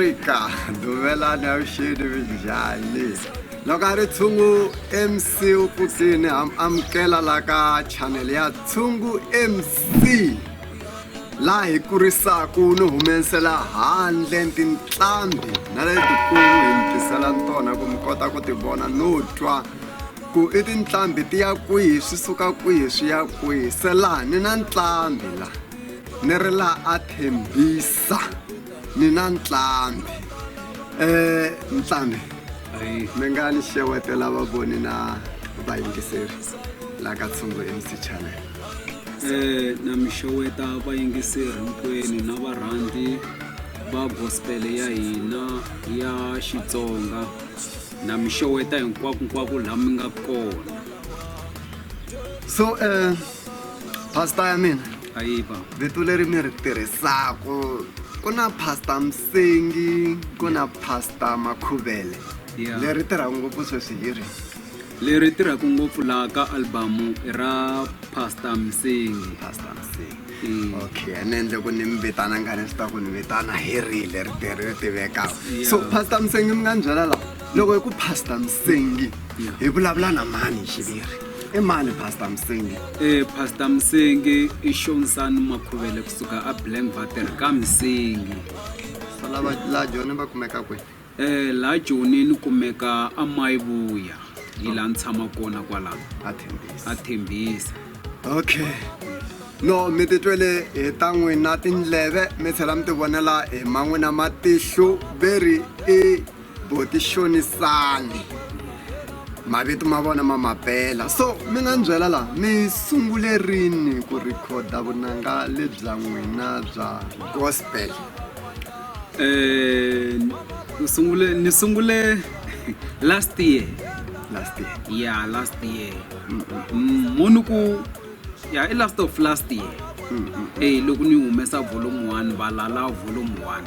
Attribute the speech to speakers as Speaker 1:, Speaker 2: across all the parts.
Speaker 1: Africa dumelani avuxeni minjhani loko a ri Tshungu MC u pfukini ha amukela la ka channel ya Tshungu MC laha hi kurisaku no humesela handle tinqambi na letikulu hi mi tisela tona ku mi kota ku ti vona no twa ku i tinqambi ti ya kwihi swi suka kwihi swi ya kwihi se laha ni na nqambi la ni ri laha a thembisa ni na nqambi nqambi mi nga ni xewetela vavoni na vayingiseri la ka Tshungu MC channel.
Speaker 2: Na mi xeweta vayingiseri hinkwenu na varhandzi va gospel ya hina ya Xitsonga na mi xeweta hinkwako laha mi nga kona.
Speaker 1: So pastor ya mina
Speaker 2: ayiva
Speaker 1: vito leri mi ri tirhisaku ku na pastor Msengi ku na pastor Makhuvele leri tirhaka ngopfu sweswi hi ri
Speaker 2: leri tirhaka ngopfu laha ka albamu i ra pastor Msengi.
Speaker 1: Pastor Msengi. Okay, ni endle ku ni mi vitana ngani swi ta ku ni vitana hi rihi leri ri tivekaka. So pastor Msengi mi nga ni byela la loko hi ku pastor Msengi hi vulavula na mani hi xiviri i mani pastor Msengi?
Speaker 2: Pastor Msengi i Xonisani Makhuvele kusuka a Blankwater ka Msengi.
Speaker 1: So lava la Joni va kumeka kwihi?
Speaker 2: Laha Joni ni kumeka a Mayivuya hi laha ni tshama kona kwalano
Speaker 1: a Thembisa.
Speaker 2: A Thembisa.
Speaker 1: Okay, no mi titwele hi ta n'wina tindleve mi tlhela mi tivonela hi man'wina matihlo ve ri i boti Xonisani mavito ma vona ma mapela so mi nga ni byela la mi sungule rini ku rhikhoda vunanga lebya n'wina bya gospel?
Speaker 2: Ni sungule ni sungule last year.
Speaker 1: Last year?
Speaker 2: Yeah, last year. Mo ni ku ya i last of last year. Loko ni humesa volume 1 valala volume 1.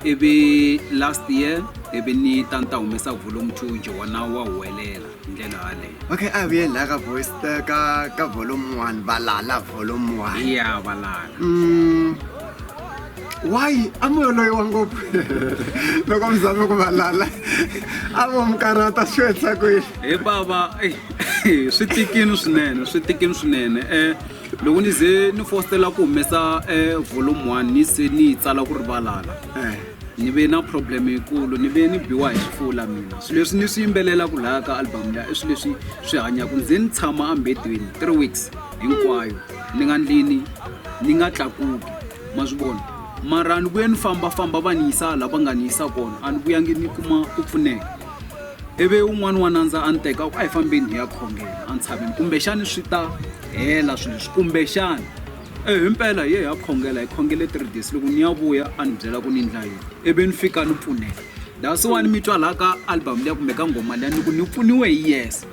Speaker 2: Ivi last year ivi ni ta ni ta humesa volume 2 Jowana wa huwelela hi ndlela yaleyo.
Speaker 1: Okay, a hi vuyeni laha ka voice ka volume 1 valala volume 1.
Speaker 2: Yeah, valala.
Speaker 1: Why a mi yoloyiwa ngopfu loko mi zama ku valala a vo mi karhata swi endla ku yini?
Speaker 2: He bava, swi tikini swinene, swi tikini swinene. Loko ni ze ni fostela ku humesa volume 1 ni se ni yi tsala ku ri valala. Ni ve na problem yikulu, ni ve ni biwa hi xifula mina. Swilo leswi ni swi yimbelelaka laha ka album liya i swilo leswi swi hanyaka. Ni ze ni tshama embedweni 3 weeks hinkwayo ni nga ndlini ni nga tlakuki, ma swi vona. Mara ni vuye ni fambafamba va ni yisa laha va nga ni yisa kona, a ni vuyangi ni kuma ku pfuneka. Ivi un'wana wa nandza a ni teka a ku a hi fambeni hi ya khongela entshaveni, kumbexani swi ta hela swilo leswi, kumbexani. Himpela hi ye hi ya khongela, hi khongele 3 days. Loko ni ya vuya a ni byela ku ni endla yini, ivi ni fika ni pfuneka. That's why ni mi twa laha ka album liya kumbe ka nghoma liya ni ku ni pfuniwe hi Yesu.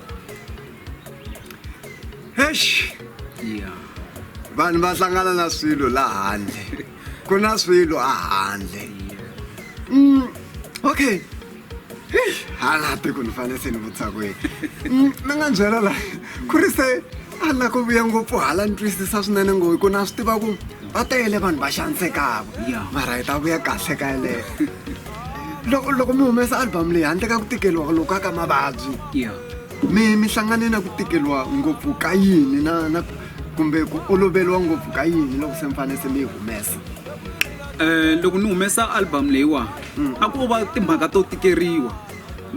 Speaker 1: Eish.
Speaker 2: Yeah.
Speaker 1: Vanhu va hlangana na swilo la handle. Ku na swilo a handle. Okay. Hala ti ku ni fanele se ni vutisa ku yini. Mi nga ni byela la ku ri se a la ku vuya ngopfu hala ni twisisa swinene ngo hi ku na swi tiva ku va tele vanhu va xanisekaka. Mara hi ta vuya kahle ka yeleyo. Loko mi humesa album leyi handle ka ku tikeriwa loku ka mavabyi. Mi hlangane na ku tikeriwa ngopfu ka yini na kumbe ku oloveriwa ngopfu ka yini loko se mi fanele se mi yi humesa?
Speaker 2: Loko ni humesa album leyiwa a ko va timhaka to tikeriwa.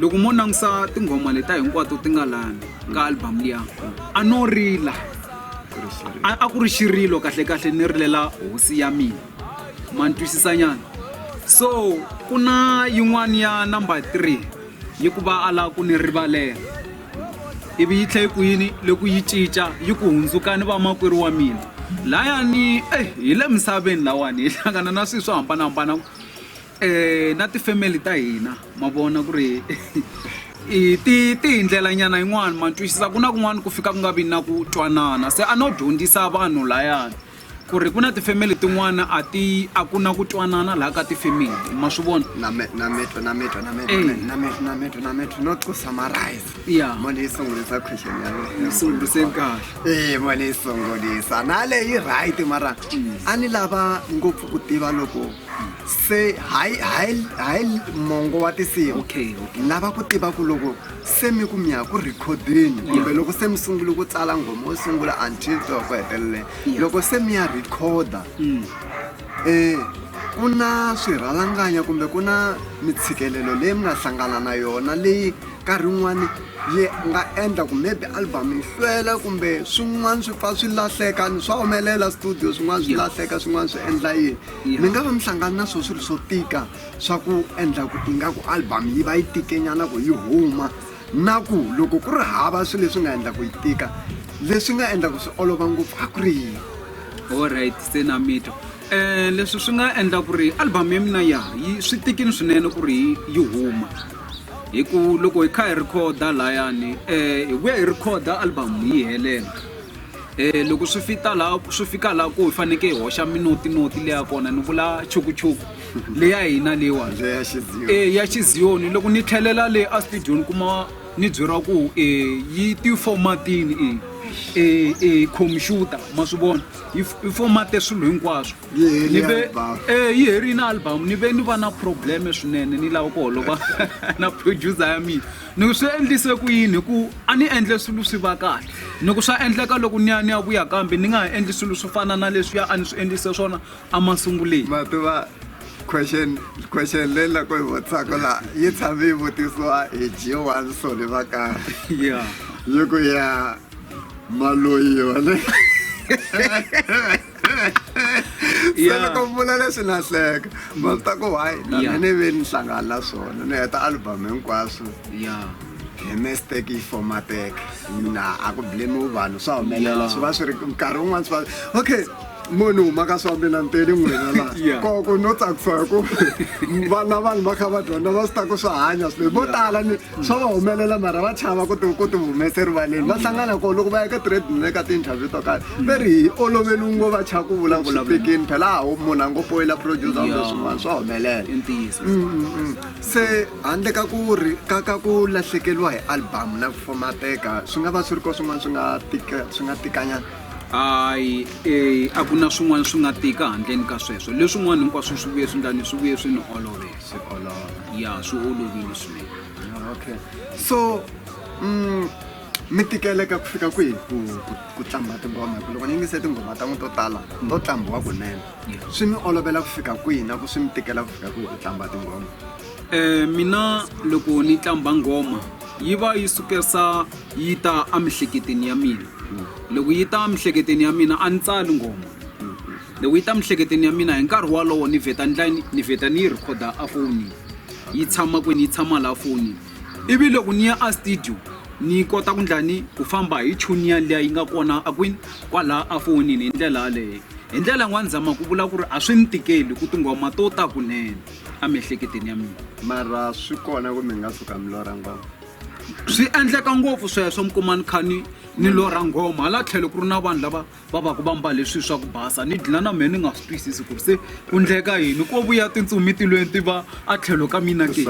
Speaker 2: Loko mo langusa tinghoma leta hinkwato ti nga lani ka album liya a no rila. A ku ri xirilo kahle kahle ni rilela hosi ya mina. Ma ni twisisa nyana? So ku na yin'wani ya number 3 yi ku va a lava ku ni rivalela. Ivi yi tlhela yi ku yini loko yi cinca yi ku hundzuka ni vamakwerhu wa mina. Layani hi le misaveni lawani hi hlangana na swilo swo hambanahambana na ti-family ta hina ma vona ku ri i ti ti hi ndlela nyana yin'wani ma twisisa ku na kun'wana ku fika ku nga vi na ku twanana. Se a no dyondzisa vanhu layani ku ri ku na ti-family tin'wana a ti a ku na ku twanana laha ka ti-family ma swi vona.
Speaker 1: Na me na metwa na metwa na metwa na metwa na metwa na metwa no to summarize. Mo ni yi sungurisa question ya mina.
Speaker 2: Yi sungurise kahle.
Speaker 1: Mo ni yi sungurisa na leyi right mara a ni lava ngopfu ku tiva loko Se hayi hayi hayi mongo wa tinsimu.
Speaker 2: Okay, okay.
Speaker 1: Lava ku tiva ku loko se mi ku mi ya ku rhikhodeni kumbe loko se mi sungule ku tsala nghoma yo sungula until to ku heteleleni. Loko se mi ya rhikhoda ku na swirhalanganya kumbe ku na mitshikelelo leyi mi nga hlangana na yona leyi nkarhi wun'wani yi nga endla ku maybe album yi hlwela kumbe swin'wana swi pfa swi lahleka ni swa humelela studio swin'wana swi lahleka swin'wana swi endla yini mi nga va mi hlangana na swona swilo swo tika swa ku endla ku ingaku album yi va yi tikenyana ku yi huma na ku loko ku ri hava swilo leswi nga endla ku yi tika leswi nga endla ku swi olova ngopfu a ku ri yini?
Speaker 2: Alright, se na mi twa. Leswi swi nga endla ku ri album ya mina ya yi swi tikile swinene ku ri yi huma hi ku loko hi kha hi rhikhoda layani hi vuya hi rhikhoda album yi helela. Loko swi fita laha swi fika laha ku hi fanekele hi hoxa minotinoti leya kona ni vula chukuchuku leya hina leyiwani
Speaker 1: Leya xiziyoni.
Speaker 2: Ya xiziyoni loko ni tlhelela le a studio ni kuma ni byeriwa ku yi ti formatini e e computer ma swi vona yi formate swilo hinkwaswo.
Speaker 1: Yi herile
Speaker 2: Ni ve
Speaker 1: album.
Speaker 2: Yi herile album ni ve ni va na problem swinene ni lava ku holova na producer ya mina. Ni ku swi endlise ku yini hi ku a ni endle swilo swi va kahle ni ku swa endleka loko ni ya ni ya vuya kambe ni nga ha endli swilo swo fana na leswiya a ni swi endlise swona emasunguleni.
Speaker 1: Ma tiva question question leyi la ku yi vutisaka la yi tshame yi vutisiwa hi G1 Solly Vakari. Yi ku ya maloyiwa ne. Se loko vula leswi na hleka ma swi ta ku hayi na mina ni ve ni hlangana na swona ni heta album hinkwaswo hi mistake yi formateka na a ku blame vanhu swa humelela swi va swi ri nkarhi wun'wana swi va okay munhu huma ka swa mina nteli n'wina la koko no tsakisa hi ku vana vanhu va kha va dyondza va swi ta ku swa hanya swilo vo tala ni swa va humelela mara va chava ku ti ku ti humesa erivaleni va hlangana kona loko va ya ka trade na le ka ti-interview to karhi ve ri hi oloveli ngo va chava ku vula ku swi tikini phela a wu munhu a ngo poyila producer kumbe swin'wana swa humelela.
Speaker 2: I ntiyiso.
Speaker 1: Se handle ka ku ri ka ka ku lahlekeriwa hi album na ku fomateka swi nga va swi ri ko swin'wana swi nga tika swi nga tikanyana?
Speaker 2: Hayi a ku na swin'wana swi nga tika handleni ka sweswo leswin'wana hinkwaswo swi vuye swi ndlani swi vuye swi ni olovela.
Speaker 1: Swi olova.
Speaker 2: Ya swi olovile swinene.
Speaker 1: Okay so mi tikeleka ku fika kwihi ku ku ku tlamba tinghoma hi ku loko ni yingise tinghoma ta n'wi to tala to tlambiwa kunene swi mi olovela ku fika kwihi na ku swi mi tikela ku fika kwihi ku tlamba tinghoma?
Speaker 2: Mina loko ni tlamba nghoma yi va yi sukesa yi ta emihleketweni ya mina loko yi ta emihleketweni ya mina a ni tsali nghoma loko yi ta emihleketweni ya mina hi nkarhi wolowo ni vheta ni ndla ni vheta ni yi rhikhoda efonini yi tshama kwini yi tshama laha fonini ivi loko ni ya a studio ni kota ku ndla ni ku famba hi tune yaliya yi nga kona a kwini kwalaha efonini hi ndlela yaleyo hi ndlela yin'wana zama ku vula ku ri a swi ni tikeli ku tinghoma to ta kunene emiehleketweni ya mina.
Speaker 1: Mara swi kona ku mi nga suka mi lorha nghoma?
Speaker 2: Swi endleka ngopfu sweswo mi kuma ni kha ni ni lorha nghoma hala tlhelo ku ri na vanhu lava va va ku va mbale swilo swa ku basa ni dlina na mehe ni nga swi twisisi ku ri se ku ndleka yini ko vuya tintsumi tilweni ti va a tlhelo ka mina ke.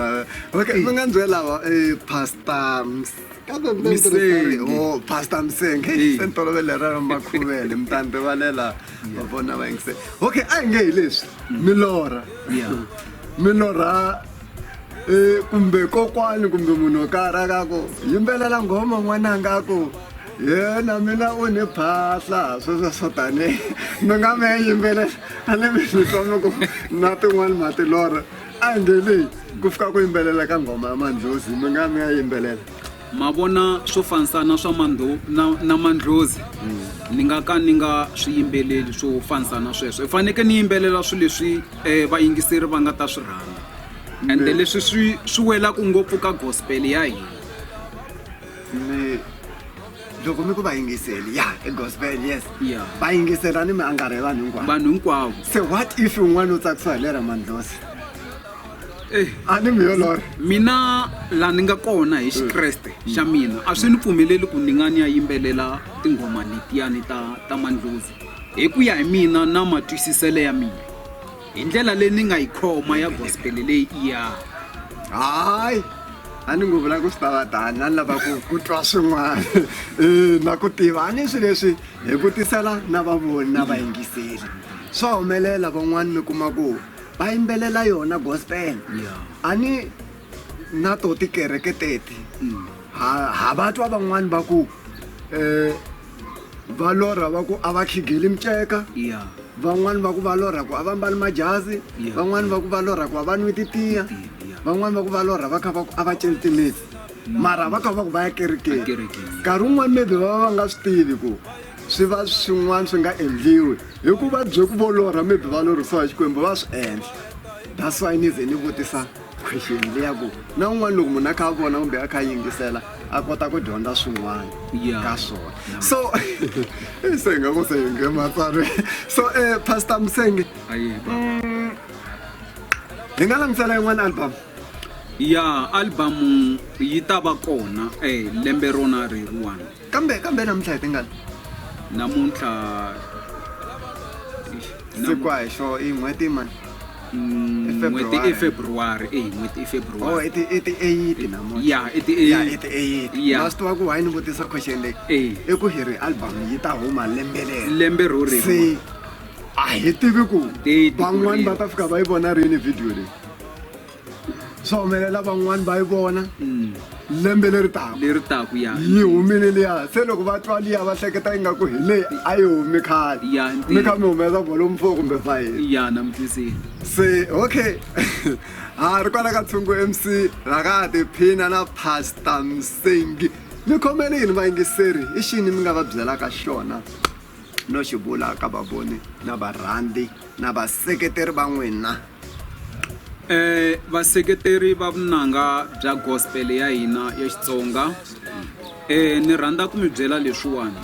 Speaker 1: Okay mi nga ni byela pastor
Speaker 2: Msenge.
Speaker 1: Oh, pastor Msenge.
Speaker 2: Eh.
Speaker 1: Se ni tolovele ra makhuvele mi ta ni rivalela va vona va yingisela. Okay a hi nge hi leswi mi lorha. Mi lorha kumbe kokwani kumbe munhu wo karhi a ka ku yimbelela nghoma n'wananga a ku yena mina u ni phahla sweswo swo tani mi nga mi ya yimbelela a ni mi ni twa mi ku na tin'wani ma ti lorha a hi nge leyi ku fika ku yimbelela ka nghoma ya mandlhozi mi nga mi ya yimbelela.
Speaker 2: Ma vona swo fanisana swa mandho na, na mandlhozi ni nga ka ni nga swi yimbeleli swo fanisana sweswo i faneke ni yimbelela swilo leswi vayingiseri va nga ta swi rhandza ende leswi swi swi welaka ngopfu ka gospel ya hina.
Speaker 1: Ni loko mi ku vayingiseli ya i gospel yes
Speaker 2: Yeah.
Speaker 1: vayingisela ni mi angarhe vanhu hinkwavo
Speaker 2: vanhu hinkwavo
Speaker 1: se what if un'wana u tsakisiwa hi lera mandlhozi
Speaker 2: Eh.
Speaker 1: a ni mi yo lorha
Speaker 2: mina la ni nga kona hi xikreste xa mina a swi ni pfumeleli ku ni nga ni ya yimbelela tinghoma letiyani ta ta mandlhozi hi ku ya hi mina na matwisiselo ya mina hi ndlela leyi ni nga yi khoma ya gospel leyi iya
Speaker 1: hayi a ni ngo vula ku swi ta va tani a ni lava ku ku twa swin'wana na ku tiva a ni swilo leswi hi vutisela na vavoni na vayingiseli swa humelela van'wani mi kuma ku. Va yimbelela yona gospel. A ni na to tikereke teti. Ha ha va twa van'wani va ku va lorha va ku a va khigeli miceka. Van'wani va ku va lorha ku a va mbali majazi. Van'wani va ku va lorha ku a va nwi titiya. Van'wani va ku va lorha va kha va ku a va celi timitsu. Mara va kha va ku va ya kerekeni. Nkarhi wun'wani maybe va va va nga swi tivi ku swi va swin'wana swi nga endliwi hi ku va bye ku vo lorha maybe va lorhisiwa hi Xikwembu va swi endla. That's why ni ze ni vutisa question liya ku na un'wana loko munhu a kha a vona kumbe a kha a yingisela a kota ku dyondza swin'wana ka swona. So se hi nga ku se hi nge matsalweni. So Pastor Msenge hi nga langutisela yin'wana album?
Speaker 2: Ya album yi ta va kona lembe rona reriwani.
Speaker 1: Kambe kambe namuntlha hi tingani?
Speaker 2: Namuntlha
Speaker 1: Siku a hi xo i n'hweti mani?
Speaker 2: N'hweti i February, e n'hweti i February.
Speaker 1: Oh, i ti i ti 8 namuntlha.
Speaker 2: Ya, i ti 8.
Speaker 1: Ya, i ti 8.
Speaker 2: Ya.
Speaker 1: Ma swi tiva ku why ni vutisa question leyi?
Speaker 2: Eh.
Speaker 1: I ku hi ri album yi ta huma lembe leri.
Speaker 2: Lembe ro ri.
Speaker 1: Se a hi tivi ku
Speaker 2: Date ku
Speaker 1: van'wani
Speaker 2: ri-
Speaker 1: va ta fika va yi vona rini video leyi. Swa humelela van'wani va yi vona lembe leri taka.
Speaker 2: Leri taka ya.
Speaker 1: Yi humile liya se loko va twa liya va hleketa ingaku hi leyi a yi humi khale.
Speaker 2: Ya,
Speaker 1: Mi kha mi humesa volume 4 kumbe 5.
Speaker 2: Ya, na mi twisile.
Speaker 1: Se okay. Ha ri kwala ka Tshungu MC la ka tiphina na Pastor Msengi. Mi khomele yini vayingiseri? I xini mi nga va byelaka xona no xi vula ka vavoni na varhandzi na vaseketeri va n'wina?
Speaker 2: Vaseketeri va vunanga bya gospel ya hina ya Xitsonga ni rhandza ku mi byela leswiwani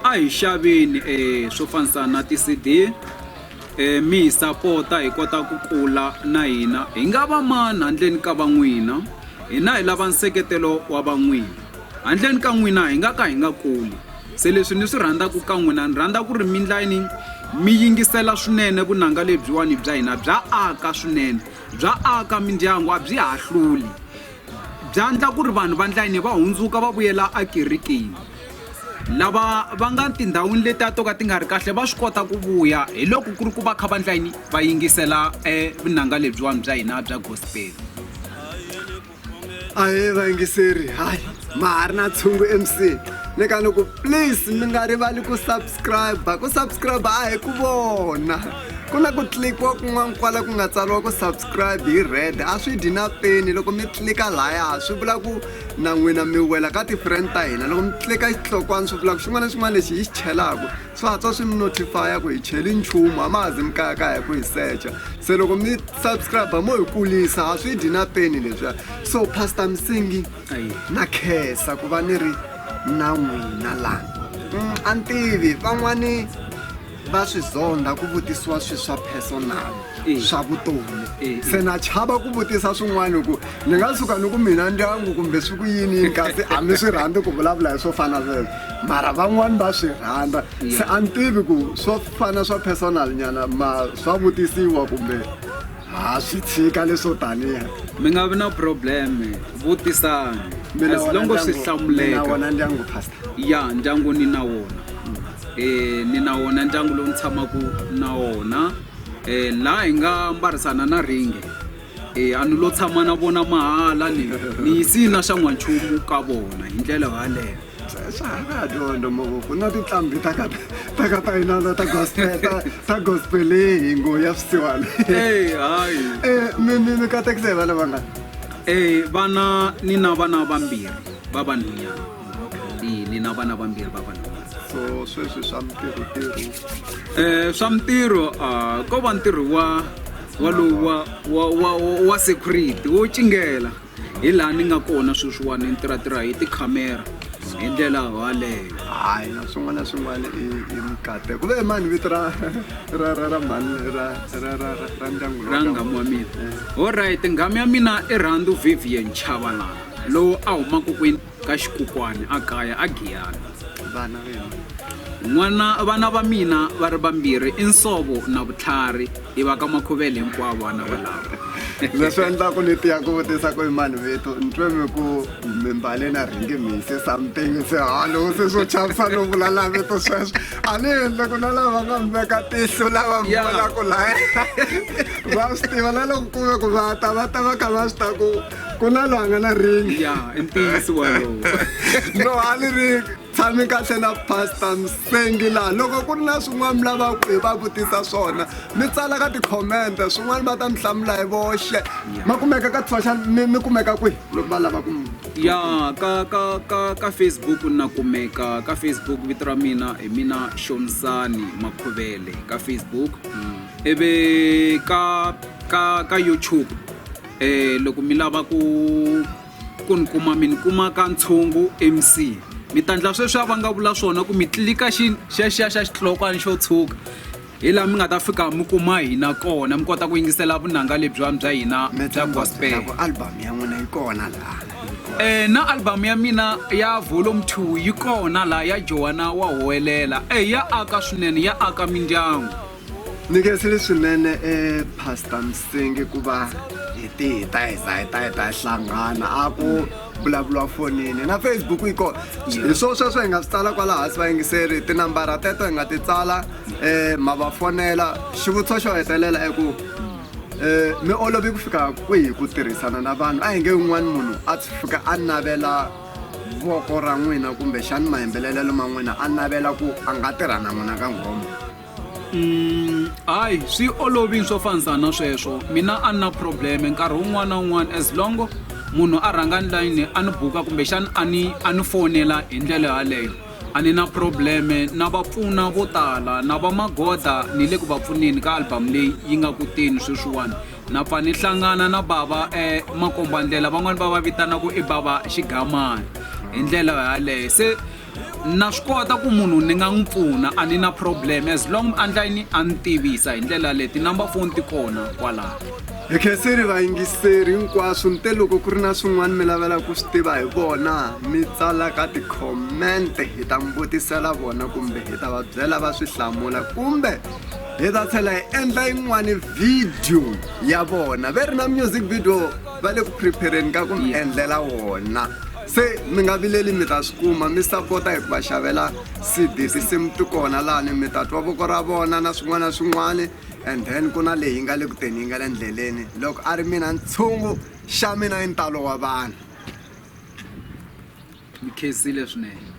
Speaker 2: a hi xaveni swo fanisa na ti-C_D mi hi sapota hi kota ku kula na hina hi nga va mani handleni ka va n'wina hina hi lava nseketelo wa va n'wina handleni ka n'wina hi nga ka hi nga kuli. Se leswi ni swi rhandzaka ka n'wina ni rhandza ku ri mi ndla yini mi yingisela swinene vunanga lebyiwani bya hina bya aka swinene bya aka mindyangu a byi hahluli bya ndla ku ri vanhu va ndla yini va hundzuka va vuyela ekerekeni lava va nga tindhawini letiya to ka ti nga ri kahle va swi kota ku vuya hi loko ku ri ku va kha va ndla yini va yingisela vunanga lebyiwani bya hina bya gospel.
Speaker 1: Ahee vayingiseri hayi ma ha ri na Tshungu MC ni ka ni ku please mi nga rivali ku subscribe ku subscribe a hi ku vona ku na ku tlikiwa kun'wana kwala ku nga tsariwa ku subscribe hi red a swi dyi na peni loko mi tlika laya swi vula ku na n'wina mi wela ka ti-friend ta hina loko mi tlika xihlokwana swi vula ku xin'wana na xin'wana lexi hi xi chelaku swi hatla swi mi notify ku hi cheli nchumu a ma ha zi mi kayakaya hi ku hi secha se loko mi subscribe mo hi kulisa a swi dyi na peni leswiya so Pastor Msingi na khensa ku va ni ri na n'wina la a ni tivi van'wani va swi zonda ku vutisiwa swilo swa personal swa vutomi se na chava ku vutisa swin'wana ku ni nga suka ni ku mina ndyangu kumbe swi ku yini yini kasi a mi swi rhandzi ku vulavula hi swo fana sweswo mara van'wani va swi rhandza se a ni tivi ku swo fana swa personal nyana ma swa vutisiwa kumbe ha swi tshika leswo taniya.
Speaker 2: Mi nga vi na problem vutisani as long swi hlamuleka.
Speaker 1: Na wona ndyangu pastor.
Speaker 2: Ya ndyangu ni na wona ni na wona ndyangu lowu ni tshamaka na wona laha hi nga mbarisana na ringe a ni lo tshama na vona mahala ni ni yisini na xa n'wanchumu ka vona hi ndlela yaleyo.
Speaker 1: Swa ha dyondza mavoko na tinqambi ta ka ta ka ta hina ta gospel ta ta gospel leyi ngo ya swisiwana.
Speaker 2: Hayi.
Speaker 1: Mi mi mi katekisa hi vana vangani?
Speaker 2: Vana ni na vana vambirhi va vanhwanyana. Ni na vana vambirhi va vanhwanyana.
Speaker 1: So sweswi swa mintirho ntirho.
Speaker 2: Swa mintirho ko va ntirho wa wa lowu wa wa wa wa security wo cingela hi laha ni nga kona sweswiwani ni tirhatirha hi tikhamera hi ndlela yaleyo.
Speaker 1: Hayi na swin'wana na swin'wana i i mikateko ku ve mani vito ra ra ra ra mhani ra ra ra ra ndyangu
Speaker 2: ra nghamu wa mina. Alright nghamu ya mina i Rhandu Vivian Chavalala lowu a humaka kwini ka Xikukwani a kaya a Giyani.
Speaker 1: Vana vena.
Speaker 2: N'wana vana va mina va ri vambirhi i Nsovo na Vutlhari, i va ka Makhuvele hinkwavo vana valava.
Speaker 1: Leswi endlaku ni tiya ku vutisa ku i mani vito, ni twe mi ku mi mbale na ringi mi hise something se ha loko se swo chavisa no vula la vito sweswo a ni endle ku na lava nga mi veka tihlo lava mi vonaka laya va swi tiva na loko ku ve ku va ta va ta va kha va swi ta ku ku na loyi a nga na ringi
Speaker 2: ya i ntiyiso walowo
Speaker 1: no a ni ringi Tshami kahle na Pastor Msengi laha. Loko ku ri na swin'wana mi lavaka ku hi va vutisa swona, mi tsala ka ti-comment, swin'wana va ta mi hlamula hi voxe. Ma kumeka ka social mi mi kumeka kwihi loko va lava ku mi
Speaker 2: Ya ka ka ka ka Facebook na kumeka ka Facebook vito ra mina hi mina Shonisani Makhuvele ka Facebook. Ivi ka ka ka YouTube loko mi lava ku ku ni kuma mi ni kuma ka Ntshungu MC. Mi ta ndla sweswiya va nga vula swona ku mi tlilika xi xexiya xa xihlokwana xo tshuka hi laha mi nga ta fika mi kuma hina kona mi kota ku yingisela vunanga lebyiwani bya hina bya gospel.
Speaker 1: Album ya n'wina yi kona laha.
Speaker 2: Na album ya mina ya volume 2 yi kona laha ya Johanna wa huwelela. Ya aka swinene ya aka mindyangu.
Speaker 1: Ni khensile swinene e Pastor Msingi ku va hi ti hi ta hi za hi ta hi ta hlangana a ku vulavuriwa fonini na Facebook yi kona hi swo sweswo hi nga swi tsala kwala hansi vayingiseri tinambara teto hi nga ti tsala um ma va fonela xivutiso xo hetelela i ku um mi olovi ku fika kwihi ku tirhisana na vanhu a hi nge un'wana munhu a fika a navela voko ra n'wina kumbexani mayimbelelelo ma n'wina a navela ku a nga tirha na n'wina ka nghoma.
Speaker 2: Hayi swi olovile swo fanisa na sweswo mina a ni na problem nkarhi wun'wana na wun'wana as long munhu a rhanga ni layini a ni buka kumbexana a ni a ni fonela hi ndlela yaleyo a ni na problem na va pfuna vo tala na va magoda ni le ku va pfuneni ka album leyi yi nga ku teni sweswiwani na pfa ni hlangana na bava makombandlela van'wani va va vitana ku i bava xigamani hi ndlela yaleyo se Na swi kota ku munhu ni nga n'wi pfuna a ni na problem as long a ndla yini a ni tivisa hi ndlela yaleyo ti-number phone ti kona kwalano.
Speaker 1: Hi khensile vayingiseri hinkwaswo ni te loko ku ri na swin'wana mi lavela ku swi tiva hi vona mi tsala ka ti-comment hi ta mi vutisela vona kumbe hi ta va byela va swi hlamula kumbe hi ta tlhela hi endla yin'wani video ya vona ve ri na music video va le ku prepare-ni ka ku mi endlela wona. Se mi nga vileli mi ta swi kuma mi sapota hi ku va xavela CD tinsimu ti kona lani mi ta twa voko ra vona na swin'wana na swin'wana and then ku na leyi nga le ku teni yi nga le ndleleni loko a ri mina ntshungu xa mina i ntalo wa vanhu.
Speaker 2: Ni khensile swinene.